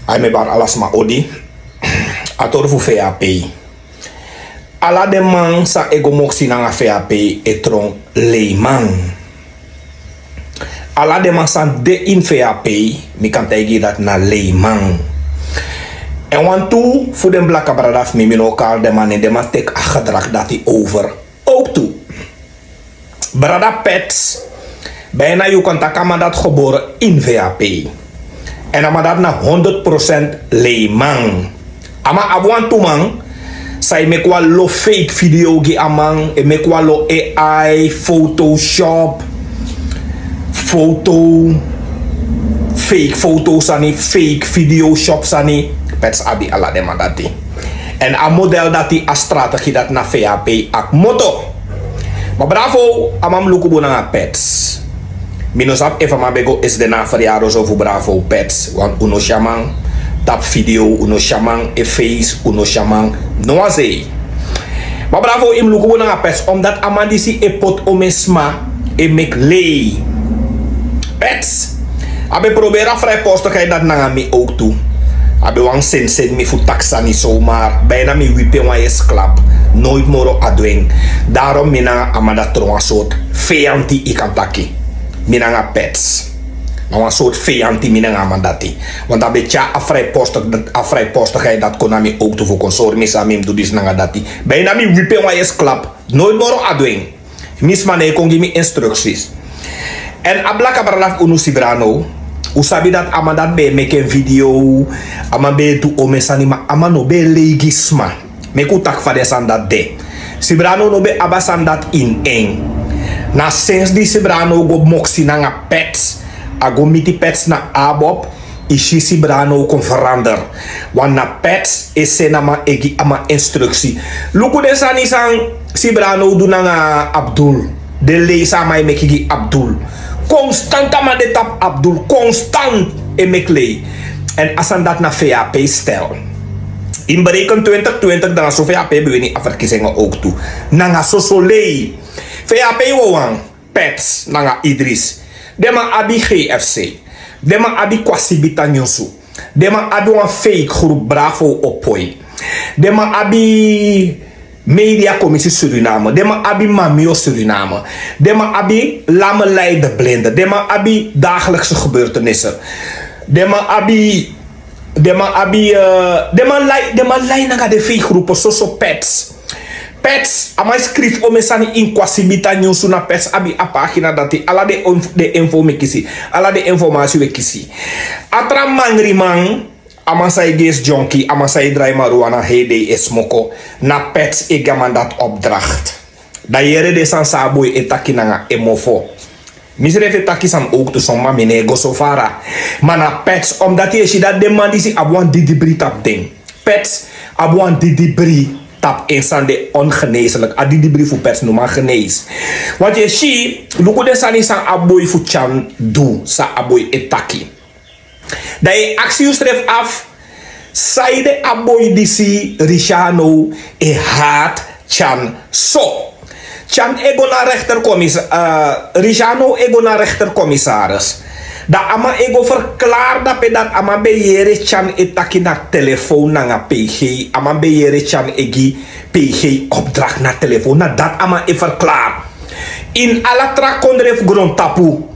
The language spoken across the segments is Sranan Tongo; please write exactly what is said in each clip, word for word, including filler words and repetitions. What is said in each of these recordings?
Ai, mi e bari ala sma odi. A tori fu fei a pei. Ala den man san e go moksi nanga fei a pei e tron leiman. Ala den man san de ini fei a pei, mi kan taigi yu dati na leiman. Èn wantu fu den blaka brada fu mi, mi no o kari den man nen, den man teki a gedragi dati over. Owktu, brada Pets, bijna yu kan taki a man dati gebore ini fei a pei. Èn a man dati na honderd procent leiman. A man abi wantu man san e meki wan lo fake video gi a man, e meki wan lo A I, Photoshop, foto, fake foto sani, fake video shop sani. Pets abi ala den man dati. Èn a model dati, a strategie dati na fei a pei a kmoto. Ma Bravo, a man mus luku bun nanga Pets. Mi no sabi efu a man ben go esi de na a verjaardag so fu Bravo, Pets. Want un no si a man tapu video, un no si a man e face, un no si a man no wan sei. Ma Bravo, yu mus luku bun nanga Pets, omdat a man disi e poti omeni sma e meki lei. Pets, a ben proberi a vrijpostigheid dati nanga mi owktu. A ben wani seni seni mi fu taki sani zomaar. Bijna mi wipi en wan yesi klap. Nooit moro a du en. Daarom mi nanga a man dati tron wan sortu feyanti, yu kan taki. Mi nanga Pets. Na wan sortu feyanti mi nanga a man dati. Want a ben tyari a vrijpostig-, a vrijpostigheid dati kon na mi owktu fu kon sori mi san mi mus du disi nanga dati. Bijna mi wipi en wan yesi klap. Nooit moro a du en. Mi sma no e kon gi mi instructies. Èn a blaka brada fu unu, Sibrano, un sabi dati a man dati ben e meki en video, a man ben e du omeni sani, ma a man no ben e lei gi sma. Meki un taki fa den sani dati de. Sibrano no ben abi a sani dati ini en. Na sensi di Sibrano go moksi nanga Pets, a go miti Pets na ABOP, yu si Sibrano kon verander. Want na Pets e seni a man, e gi a man instructie. Luku den sani san Sibrano du nanga Abdul. Den lei san a man e meki gi Abdul. Constant a man de tapu Abdul. Constant e meki lei. Èn a sani dati na fei a pei stel. Ini berekeni twintig twintig, dan na so fei a pei ben wini a verkiezingen owktu. Nanga soso lei. Fei a pei wawan. Pets nanga Idris. Den man abi G F C. Den man abi Kwasi Bita Nyunsu. Den man abi wan fake groep Bravo Opoi. Den man abi Media Commissie Suriname. Den man abi Mamio Suriname. Den man abi Lame Lei de Blinde. Den man abi Dagelijkse Gebeurtenissen. Den man abi Den man abi, eh, den man lai, den man lai nanga den fake groepen, soso Pets. Pets, a man skrifi omeni sani ini Kwasi Bita Nyunsu, na Pets abi a pagina dati. Ala den inf-, den info mi e kisi. Ala den informasi wi e kisi. A tra mangriman, a man san e gesi dyonki, a man san e drai marijuana hei dei e smoko, na Pets e gi a man dati opdracht. Dan yere den sani san a boi e taki nanga en mofo. Mi srefi e taki sani owktu, son man, mi no e go so fara. Ma na Pets, omdat yu e si dati den man disi abi wan didibri tapu den. Pets abi wan didibri tapu en, san de ongeneeslijk. A didibri fu Pets no man genees. Want yu e si, luku den sani san a boi fu Tyan du, san a boi e taki. Dan yu e aksi yusrefi afu, sanede a boi disi Risiano e hati Tyan so. Tyan e go na rechter commis-, eh, Risiano e go na rechter commissaris. Dan a man e go verklari dape dati a man ben yere Tyan e taki na telefon nanga P G. A man ben yere Tyan e gi P G opdracht na telefon. Na dati a man e verklari. Ini ala tra kondre fu grontapu,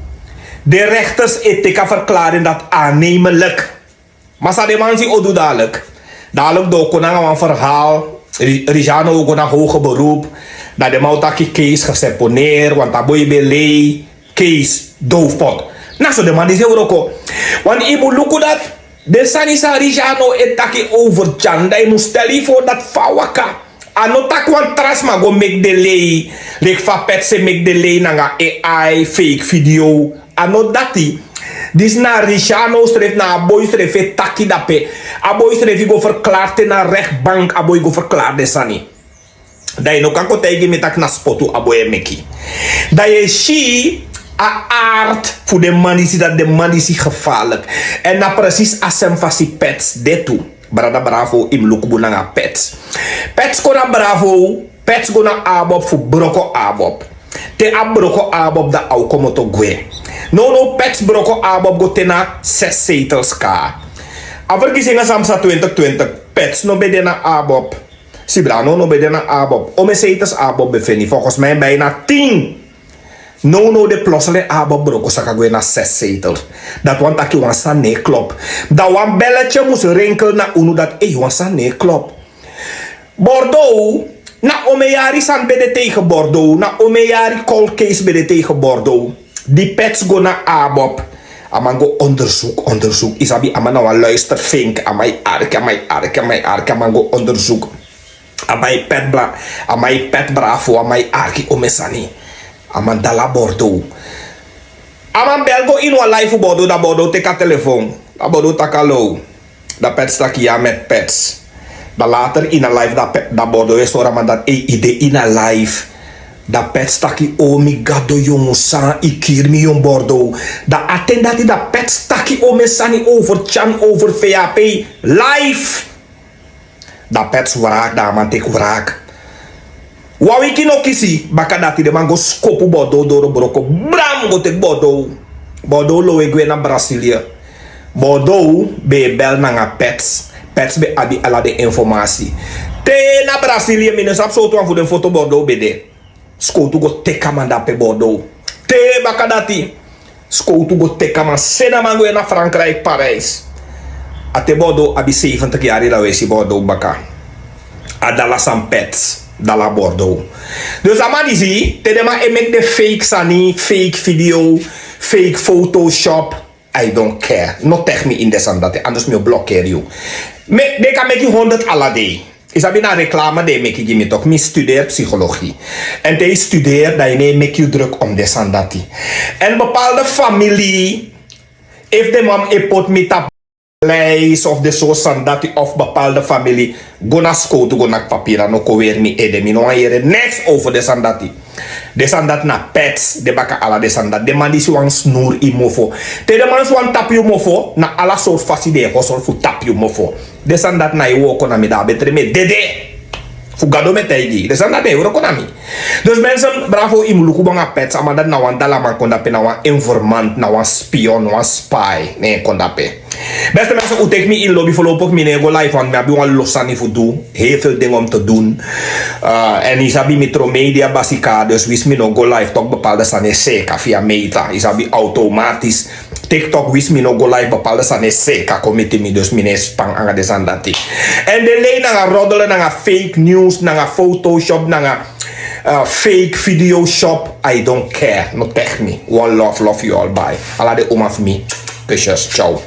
den rechters e teki a verklaring dati aannemelijk. Ma san den man disi o du dadelijk? Dadelijk den o kon nanga wan verhaal. Ri-, Risiano o go na hoger beroep. Dan den man o taki case geseponeer, want a boi ben lei, case doofpot. Na so den man disi e wroko. Want yu mus luku dati den sani san Risiano e taki over Tyan, dan yu mus steli yu voor dati fa a waka. A no taki wan tra sma go meki den lei, leki fa Pets e meki den lei nanga A I, fake video. A no dati. Disi na Risiano srefi, na a boi srefi e taki dape. A boi srefi go verklari te na rechtbank, a boi go verklari den sani. Dan yu no kan kon taigi mi taki na spotu a boi e meki. Dan yu e si a aard fu den man disi, dati den man disi gevaarlijk. Èn na precies a sem fasi Pets de tu. Brada Bravo, yu mus luku bun nanga Pets. Pets kon na Bravo, Pets go na ABOP fu broko ABOP. Te a broko ABOP, dan a o komoto gwe. Nownow Pets broko ABOP go te na zes zetels kaba. A verkisinga san psa twintig twintig, Pets no ben de na ABOP. Sibrano no ben de na ABOP. Ome seitels ABOP ben feni? Volgens mij bijna tien. No, no, de plotseling ABOP broko saka gwe na zes zetel. Dat wan taki wan sani ne klop. Dan wan belletje mus rinkel na unu dat ei wan sani ne klop. Bordeaux, na ome yari san ben de tegen Bordeaux, na ome yari cold case ben de tegen Bordeaux. Di Pets go na ABOP. A man go onderzoek, onderzoek. Isabi, a man na wan luistervink. A man e arki, a man e arki, a man e arki, a man go onderzoek. A man e pet bra, a man e pet bravo, a man e arki ome sani. A man dala Bordeaux. A man bel go ini wan live fu Bordeaux, dan Bordeaux teki a telefon. Dan Bordeaux taki alo. Dan Pets taki ya met Pets. Dan later ini a live dan Pe-, dan Bordeaux e sori a man dati ei, i de ini a live. Dan Pets taki o mi gado yongu san i kiri mi yongu Bordeaux. Dan a ten dati dan Pets taki ome sani over Tyan, over VHP live. Dan Pets wraak, dan a man teki wraak. Wan wiki no kisi, bakadati den man go skopu Bordeaux doro broko. Bram, go teki Bordeaux. Bordeaux lowe gwe na Brasilia. Bordeaux ben e bel nanga Pets. Pets ben abi ala den informasi. Te na Brasilia, mi no sabi sortu wan fu den foto Bordeaux ben de. Skowtu go teki a man dape Bordeaux. Te bakadati, skowtu go teki a man, seni a man gwe na Frankrijk, Parijs. A te Bordeaux abi seventig yari, dan wi e si Bordeaux baka. A dala san Pets dala Bordeaux. Dus a man disi, te den man e meki den fake sani, fake video, fake Photoshop, I don't care. No teki mi ini den sani dati, anders mi o blokeri yu. Me, den kan meki honderd ala dei. I sabi na reklame den e meki gi mi tok, mi studeri psychologie. En te i studeri, dan i no e meki yu druk om den sani dati. En bepaalde famili, efu den man e poti mi tapu lijst of den sortu sani dati, of bepaalde famili go na skowtu go naki papira, no kon weri mi ede, mi no wani yere niks over den sani dati. Den sani dati na Pets de baka ala den sani dati. Den man disi wani snuru yu mofo. Te den man disi wani tapu yu mofo, na ala sortu fasi den e hosel fu tapu yu mofo. Den sani dati na yu wooko na mi, dan a betre mi e dede. Fu Gado mi e taigi yu, den sani dati na yu wooko na mi. Dus mensen, bravo, yu mus luku bun nanga Pets. A man dati na wan dalaman kon dape, na wan informant, na wan spion, wan spy, ne en kon dape. Beste mensen, un teki mi ini lobi, voorlopig mi no e go live, want mi abi wan lo sani fu du. Heel veel dingen om te doen. Uh, en i sabi mi tron media basi kaba, dus winsi mi no go live, toch bepaalde sani e seka via Meta. I sabi automatisch. TikTok, winsi mi no go live, bepaalde sani e seka kon miti mi, dus mi no e span nanga den sani dati. En den lei nanga roddelen, nanga fake news, nanga Photoshop, nanga uh, fake video shop, I don't care. No teki mi. One love, love you all, bye. Ala den uma fu mi. Kusjes, ciao.